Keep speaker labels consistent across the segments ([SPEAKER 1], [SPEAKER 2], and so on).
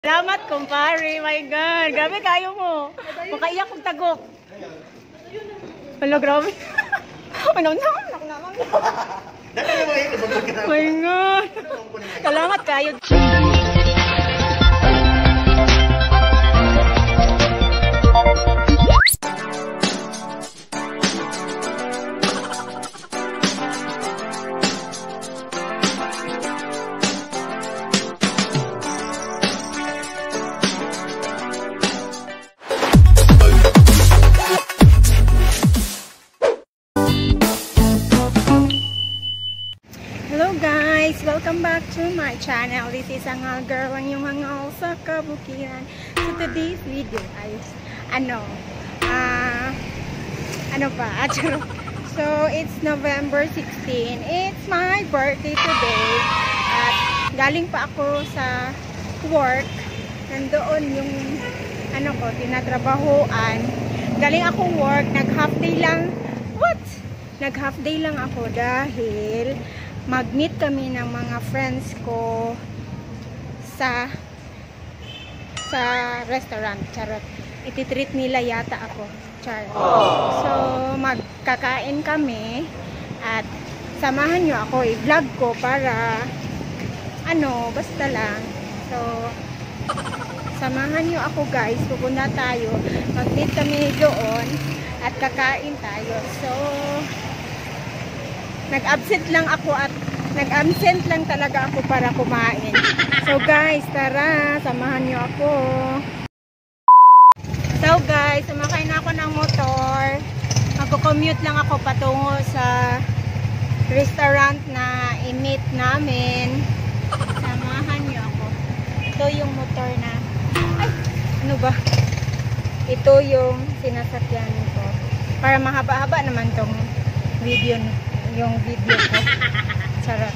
[SPEAKER 1] Salamat, kumpare. My God. Grabe kayo mo. Makaiyak kong tagok. Hala, grabe. Ano na? Anak naman. My God. Salamat kayo. Hello guys! Welcome back to my channel. This is Angal Girl, ang iyong hangal sa kabukiran. So today's video ay ano ba? So it's November 16. It's my birthday today. At galing pa ako sa work. Nandoon yung ano ko, tinatrabahoan. Galing ako work, nag half day lang. What? Nag half day lang ako dahil mag-meet kami ng mga friends ko sa restaurant. Charot. Ititreat nila yata ako. Char. So, magkakain kami at samahan nyo ako. I-vlog ko para ano, basta lang. So, samahan nyo ako guys. Pupunta tayo. Mag-meet kami doon at kakain tayo. So, nag-absent lang ako at nag-absent lang talaga ako para kumain. So guys, tara, samahan niyo ako. So guys, sumakay na ako ng motor. Magko-commute lang ako patungo sa restaurant na i-meet namin. Samahan niyo ako. Ito yung motor na, ay, ano ba? Ito yung sinasakyan ko. Para mahaba-haba naman tong video nito. Yung video ko. Charot.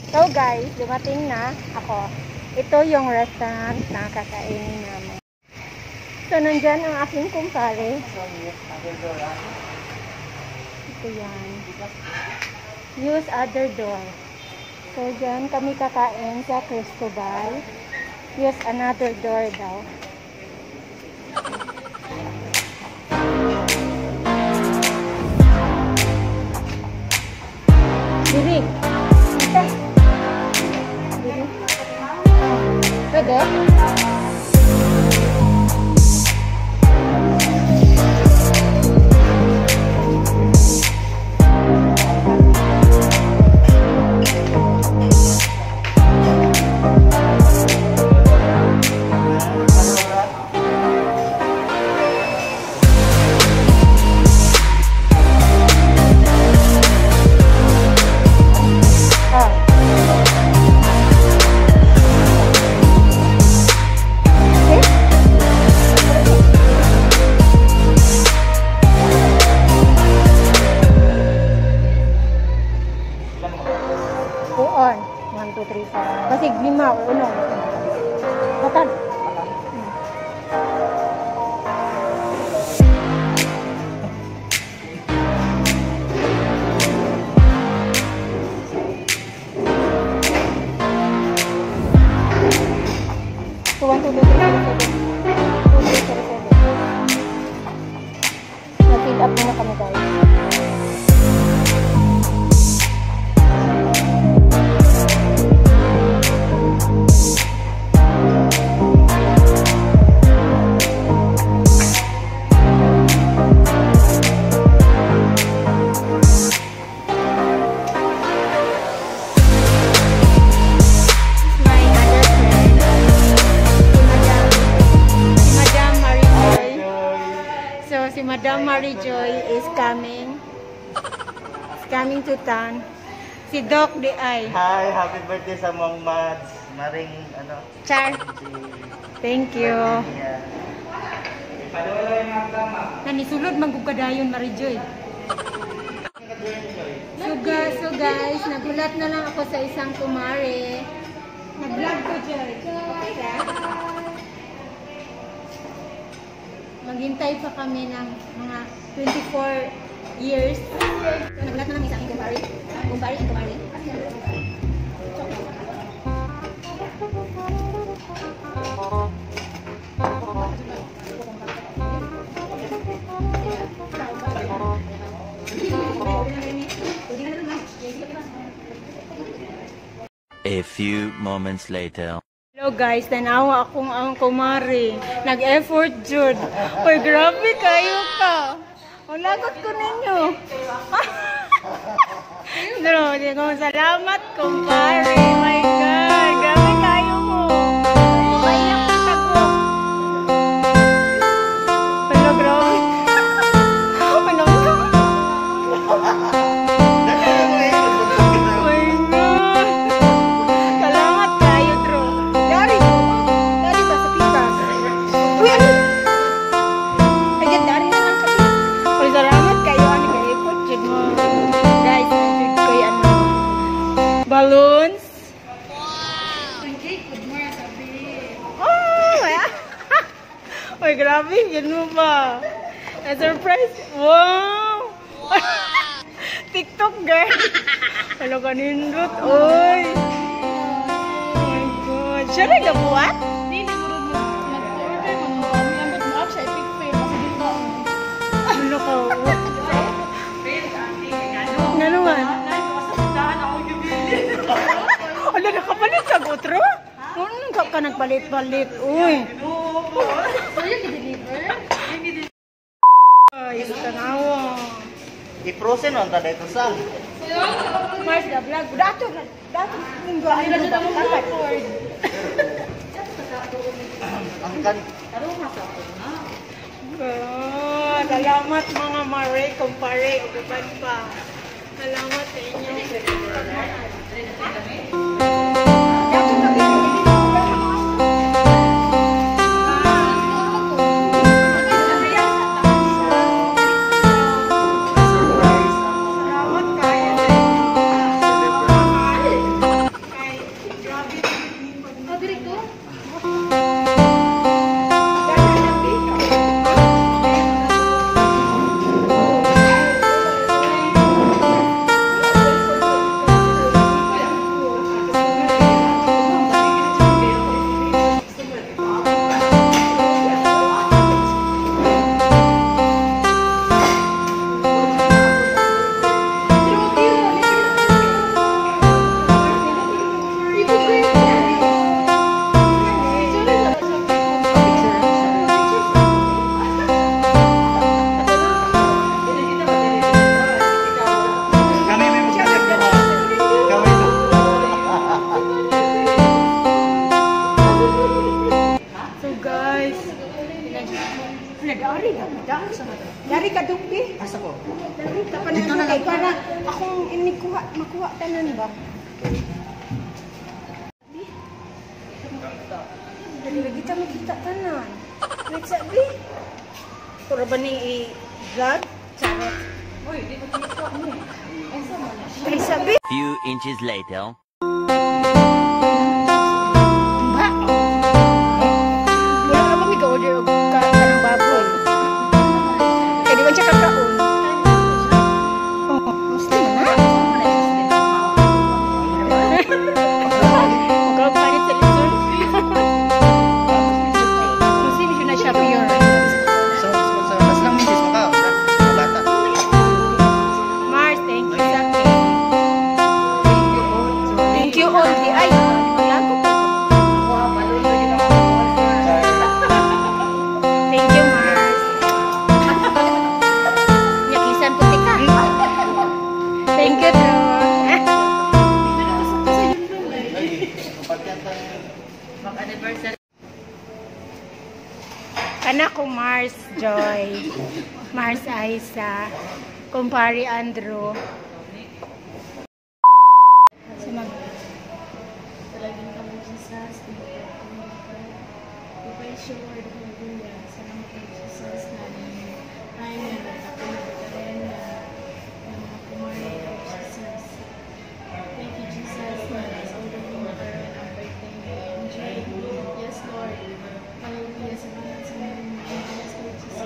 [SPEAKER 1] So guys, dumating na ako. Ito yung restaurant na kakainin namin. So nandyan ang aking kumpare. Ito yan. Use other door. So, dyan kami kakain sa Cristobal. Use another door daw. Diri. Ito. Diri. Pwede? On. 1, 2, 3, 4. Kasi lima o uno. Batan. So, 1, 2, 3, 4, 7. 2, 3, 4, 7. Nag-fill up muna kami guys. Madam Mary Joy is coming. Is coming to town. Si Doc di ay.
[SPEAKER 2] Hi, happy birthday sa mong Mads. Maring ano.
[SPEAKER 1] Char. Thank you. Nanisulod manggugadayon Mary Joy. So guys, nagulat na lang ako sa isang kumare. Nag-vlog ko Joy. Okay ra? Maghintay pa kami ng mga 24 years. So, nagulat na kami sa aking kumpare. Kumpare and kumare. Chocolate.
[SPEAKER 3] A few moments later.
[SPEAKER 1] Hello guys, tanawa akong ang kumare. Nag-effort jud. Uy, grabe kayo ka. Ang lagot ko ninyo. No, di ko salamat, kumpare. My God, grabe kayo mo. Maiyak na ko. Hello, grabe. Ano ka? My God. Salamat kayo, Tro. Dari. Dari ba sa pikas? Uy, ano? Ay, dari na lang kami. Uy, salamat kayo. Ano kayo po? Jud mo. Guys, jud ko ano. Balloons. Oh, uy, grabe. Yun mo ba? Na-surprise. Wow! TikTok, girl. Wala ka nindot. Uy. Oh my God. Siya rin nabuhat?
[SPEAKER 4] Hindi, mo mag-order mo mo. Ang mo up sa epic fail kasi di ba?
[SPEAKER 1] Ano ka? Nga naman? Ala, nakapalit sa gotro? Ano ka nagpalit-palit? Uy.
[SPEAKER 4] So you can deliver?
[SPEAKER 1] Ay, tanawa.
[SPEAKER 2] I-frozen on ta dito sa.
[SPEAKER 1] Mars, the vlog. Dato, dato. Minggo, ano ba? Dapat.
[SPEAKER 2] Ang kan
[SPEAKER 1] Oh, salamat mga mare, kumpare, ug uban pa. Salamat sa inyo.
[SPEAKER 2] Surprise ang
[SPEAKER 1] Salamat kayo sa inyo. Kay, grabe
[SPEAKER 4] Oh, diri ko?
[SPEAKER 2] Kami may magkakag ka. Kami
[SPEAKER 1] So guys, nag-ari ka, nag-ari sa Dari ka dugbi.
[SPEAKER 2] Asa ko?
[SPEAKER 1] Dari ka pa na kay para akong inikuha, makuha tanan ba? Dali lagi ta makita tanan. Wait sa bi. Puro ba ni i-vlog? Charot.
[SPEAKER 4] Uy, di ko kita ni. Asa man na siya?
[SPEAKER 1] Ay sabi.
[SPEAKER 3] Few inches later.
[SPEAKER 1] Ba? Wala ka ba may ka-order og ka kanang baboy? Kaya di man siya kakaon. Oh, Muslim na. Mukhang palit sa lisod. Muslim siya na siya pure.
[SPEAKER 2] So, so, tas lang misis mo ka. Bata.
[SPEAKER 1] Mars, thank you sa cake. Thank you all. Di ay, lago ko. Thank you, Mars. Nyakisan puti ka. Thank you, Tro.
[SPEAKER 2] Lagi. Pagkanta.
[SPEAKER 4] Mag-anniversary.
[SPEAKER 1] Kana ko Mars Joy. Mars Aisa. Kumpare Andrew. So mag
[SPEAKER 4] Palaging kami, Jesus, we praise you, Lord, hallelujah. Salamat kay Jesus na time na nagkakulog ka rin na na mga kumare kay Jesus. Thank you, Jesus, na sa-order mo na karon ang birthday ni MJ. Yes, Lord. Hallelujah. Salamat sa mga. Yes, Lord Jesus.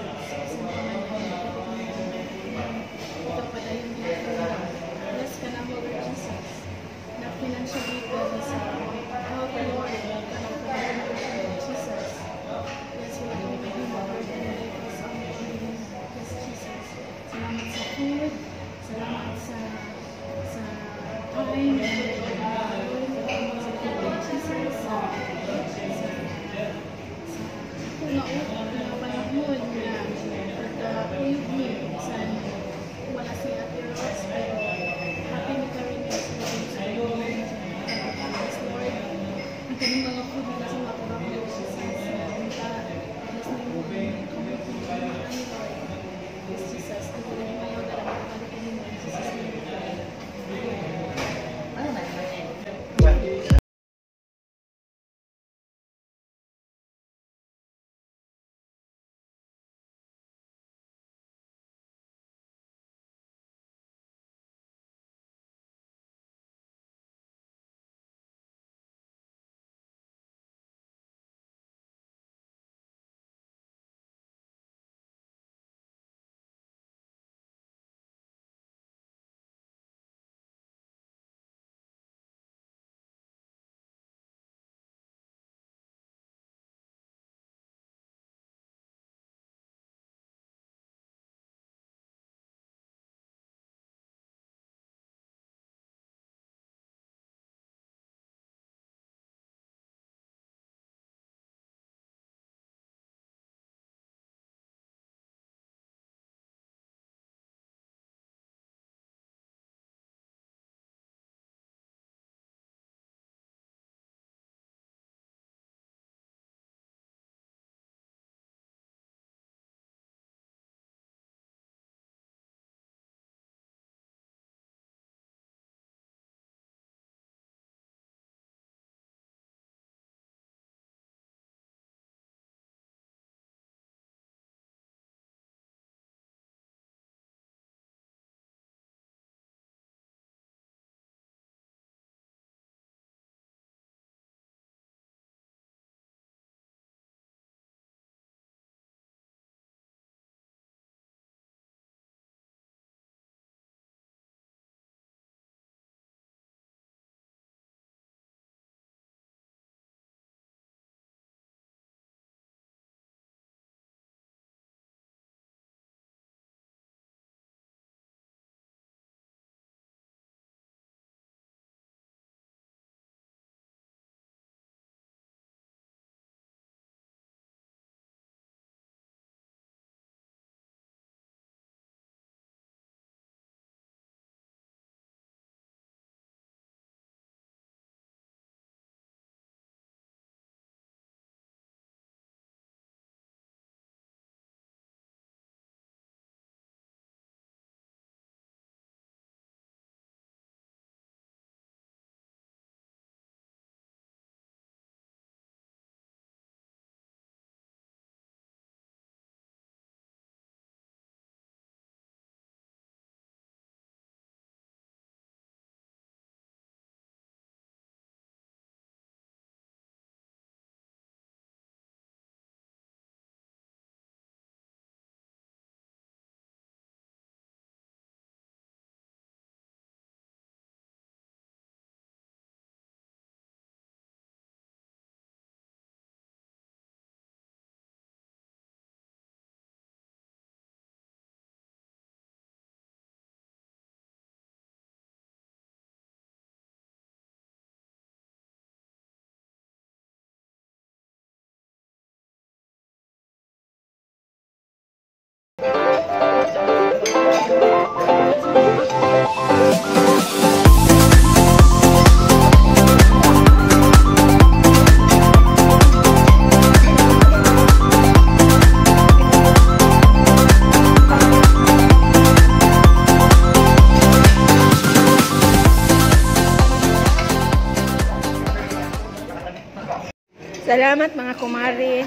[SPEAKER 1] Salamat mga kumare,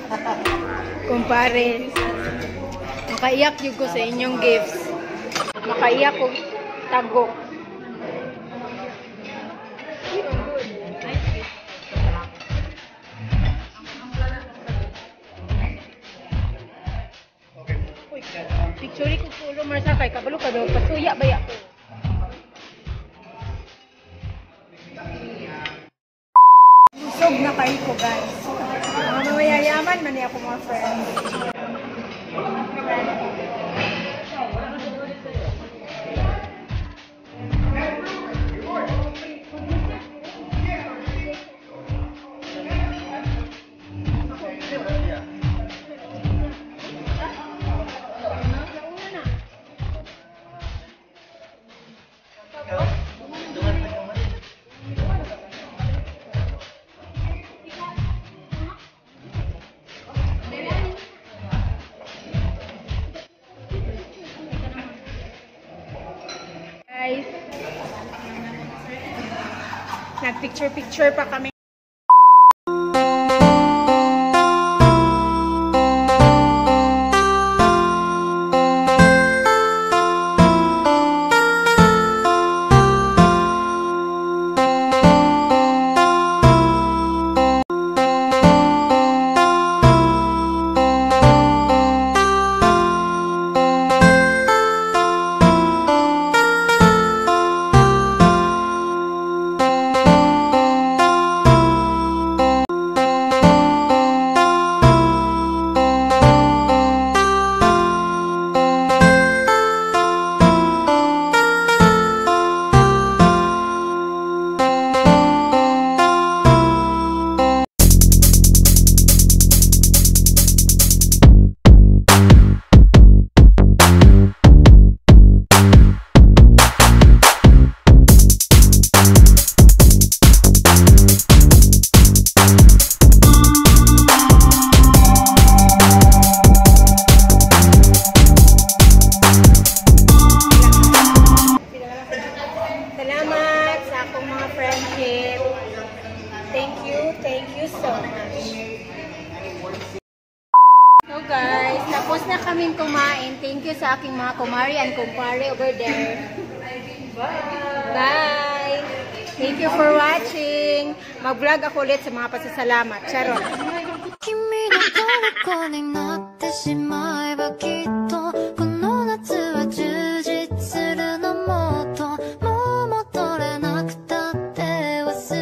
[SPEAKER 1] kumpare. Makaiyak yun ko sa inyong gifts. Makaiyak ko tagok. Picture ko kulo marsa kay kabalo ka daw pasuya baya ko. Busog na kayo ko, guys. Mga mayayaman man ako mga friends. Guys, nag-picture-picture pa kami. Salamat sa akong mga friendship. Thank you so much. So guys, tapos na kaming kumain. Thank you sa aking mga kumari and kumpare over there. Bye! Bye! Thank you for watching. Mag-vlog ako ulit sa mga pasasalamat. Charot!
[SPEAKER 5] 君の虜になってしま